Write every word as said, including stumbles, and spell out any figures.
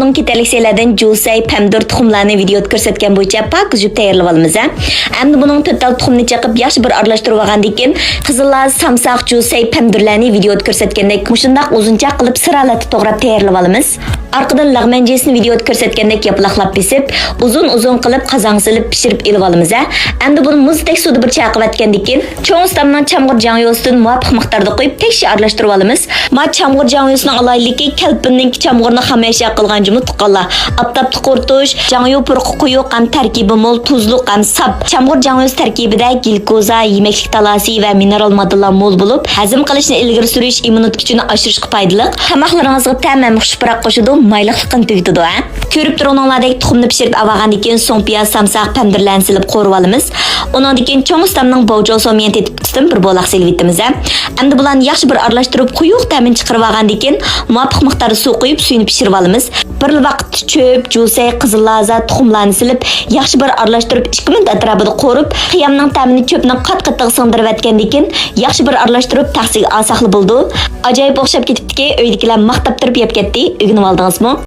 بۇنىڭ كېتەرلىك شەيلەردىن جۇسەي، پەمدۇر، تۇخۇملارنى ۋىدېئودا كۆرسەتكەن بويىچە پاكىز يۇيۇپ تەييارلىۋالىمىز ھە. ئەمدى بۇنىڭ تۆت تال تۇخۇمنى چېقىپ ياخشى بىر ئارىلاشتۇرۇۋالغاندىن كېيىن، قىزىل لاز، سامساق، جۇسەي، پەمدۇرلارنى ۋىدېئودا كۆرسەتكەندەك مۇشۇنداق ئۇزۇنچە قىلىپ سىر ھالەتتە توغراپ تەييارلىۋالىمىز. ئارقىدىن لەغمەنجىسىنى ۋىدېئودا كۆرسەتكەندەك ياپىلاقلاپ بېسىپ، ئۇزۇن-ئۇزۇن قىلىپ قازانغا سېلىپ پىشۇرۇپ ئېلىۋالىمىز ھە. ئەمدى بۇنى مۇزدەك سۇدا بىر چايقىۋەتكەندىن كېيىن، چوڭ ئۇستامنىڭ چامغۇر جاڭيۇسىدىن مۇۋاپىق مىقداردا قۇيۇپ تەكشى ئارىلاشتۇرۇۋالىمىز. ما چامغۇر جاڭيۇسىنىڭ ئالاھىدىلىكى كەلپىننىڭكى چامغۇرنى خام ئەشيا قىلغان جۇمۇ تۇغقانلار. ئاپتاپتا قۇرۇتۇش، جاڭيۇ پۇرىقى قويۇق ھەم تەركىبى مول، تۇزلۇق ھەم ساپ. چامغۇر جاڭيۇسى تەركىبىدە گليۇكوزا، يېمەكلىك تالاسى ۋە مىنېرال ماددىلار مول بولۇپ، ھەزىم قىلىشنى ئىلگىرى سۈرۈش، ئىممۇنىتېت كۈچىنى ئاشۇرۇشقا پايدىلىق. تاماقلىرىڭىزغا تەم ھەم خۇش پۇراق قوشىدۇ، مايلىقلىقىنى تۈگىتىدۇ ھە. كۆرۈپ تۇرغىنىڭلاردەك تۇخۇمنى پىشۇرۇپ ئاۋالغاندىن كېيىن سوڭ پىياز، سامساق، پەمدىرلەرنى سېلىپ قورۇۋالىمىز. ئۇنىڭدىن كېيىن چوڭ ئۇستامنىڭ باۋچاۋ سوميەن تېتىپ ئۈستىدىن بىر بولاق سېلىۋېتىمىز ھە. ئەمدى بۇلارنى ياخشى بىر ئارىلاشتۇرۇپ، قويۇق تەمىنى چىقىرىۋالغاندىن كېيىن، مۇۋاپىق مىقداردا سۇ قۇيۇپ، سۈيىنى پىشۇرۇۋالىمىز. بىرلا ۋاقىتتا چۆپ، جۇسەي، قىزىل لازا، تۇخۇملارنى سېلىپ، ياخشى بىر ئارىلاشتۇرۇپ، ئىككى مىنۇت ئەتراپىدا قورۇپ، قىيامنىڭ تەمىنى چۆپنىڭ قات-قېتىغا سىڭدۈرۈۋەتكەندىن كېيىن، ياخشى بىر ئارىلاشتۇرۇپ، تەخسىگە ئالساقلا بولىدۇ. ئاجايىپ ئوخشاپ كېتىپتىكى، ئۆيدىكىلەر ماختاپ تۇرۇپ يەپ كەتتى. ئۆگىنىۋالدىڭىزمۇ؟